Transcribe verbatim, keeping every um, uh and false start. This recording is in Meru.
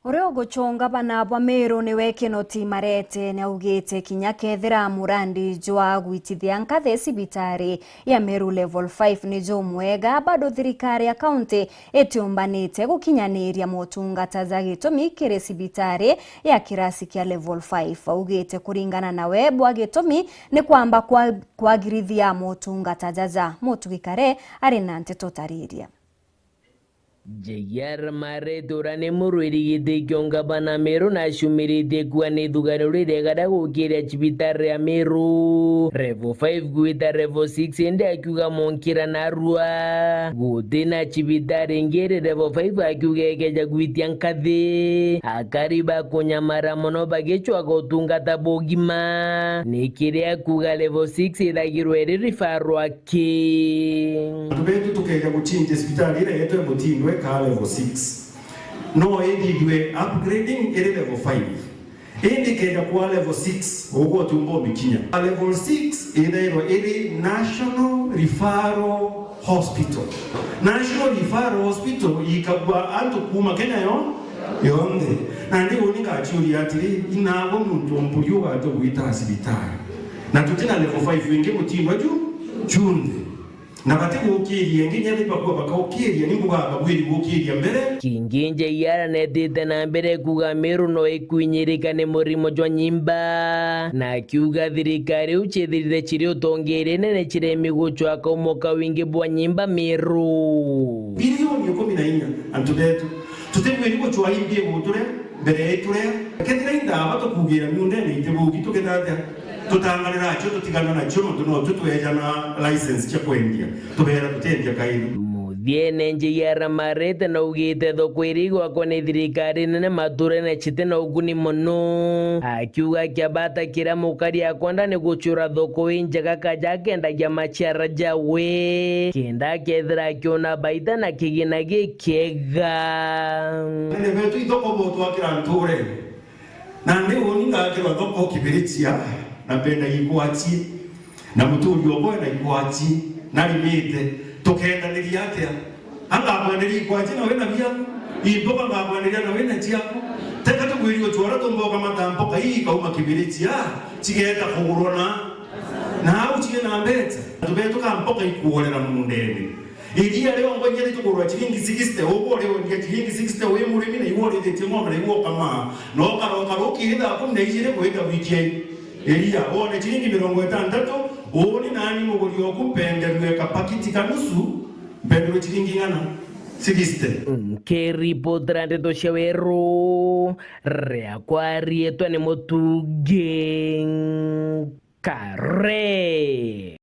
Uria ugucunga bana bwa Meru niwe Kinoti Marete, niaugite kinya kethira murandi jwa gwitithia nkathi cibitari ya Meru Level five ni jumwega, bado thirikari ya kaunti itiumbanite gukinyaniria motungata ja gitumi kiri cibitari ya kirasi kia Level five. Augite kuringana nawe bwa gitumi ni kwamba kwa-, kwagirithia motungata jaja. Mutugi Kare ari na nteto tariria. J R Marete uria ni murwiri giti kia ungavana Meru nacumiritie kuuga ni ithugano ririega ria gukiria cibitari ya Meru Level five gwita Level six, indi akiuga monkira narua guti na cibitari ingi iri Level five, akiuga ikeja gwitia nkathi akari bakunyamara mono bagicwaga utungata bwa ugima, ni kiria akuuga Level six ithagirwa iri referral Ki. Antu betu tukeja guchinjia cibitari iria yetu ya Mutindwe ka level six. No ithithue upgrading iri level five. Indi ikeja kwa level six, ugwe utiumba umikinya. Level six ithairwa iri National Referral Hospital. National Referral Hospital ikagua antu kuuma Kenya yo-, yonthe. Na ndi uni ngachiuria atiri, inagwe muntu umburi ugate gwita cibitari? Na tutina level five ingi Mutindwe ju-, junthe. Na batigukiria ingi, nyethira ibakua bakaukiria, ni mbuga babwiri gukiria mbere. Kingi J R netite na mbere kuuga Meru no ikwinyirika ni murimo jwa nyimba, na akiuga thirikari iu ciithirite ciri utongeria inene ciremi gucwaka umoka wingi bwa nyimba Meru. Bilioni ikumi na inya antu betu. Tutibwiri gucwa imbi iguturia mbere ya ituria. Kethira indawa tukugira miundene itibugi tukithathia. Tutangarira acio tutigana nacio nontu no tu twejana license cia kwendia. Tubeera tutiendia kairi. Muthiene J R Marete naugite thoko iria igwakwa ni thirikari nene maturene citi na uguni mono. Akiuga kiabata kiria mukari akwenda ni gucura thoko injega kaja akendagia maciara jawe. Kenda akethira akiona baita na kigina gikiega. Anene betu ithoko bo twakira nturene. Nandi uni ngakirwa thoko Kibirichia, na mbenda ikwachi, na muturi oboe na ikwachi, na rimite, tukendaniria atia? Angakwenderia ikwachi na wina biaku, imboga ngakwenderia na wina ciaku. Teka tugwiri ucwara tumboga matamboka ii ikauma Kibirichia, cigeta kugurwa na, na au cii na mbeca. Antu betu ka mboka ikuorera mundene. Iria riongo inya ritugurwa ciringi sixty, ugu uri wendia ciringi sixty wi murimi na iwe urithitie ng'ombe na iwe ukamaa. Na ukaroka rukiri thaa kumi na ijiri gwita gwikia iria, wone ciringi mirongo itantatu, uni nani muguri oku mpenderue kapakiti ka nusu, mpenderue ciringi ng'ana? Sixty. Nkiripotera ndeto cia Weru, riakwa riitwa ni Mutungi Kare.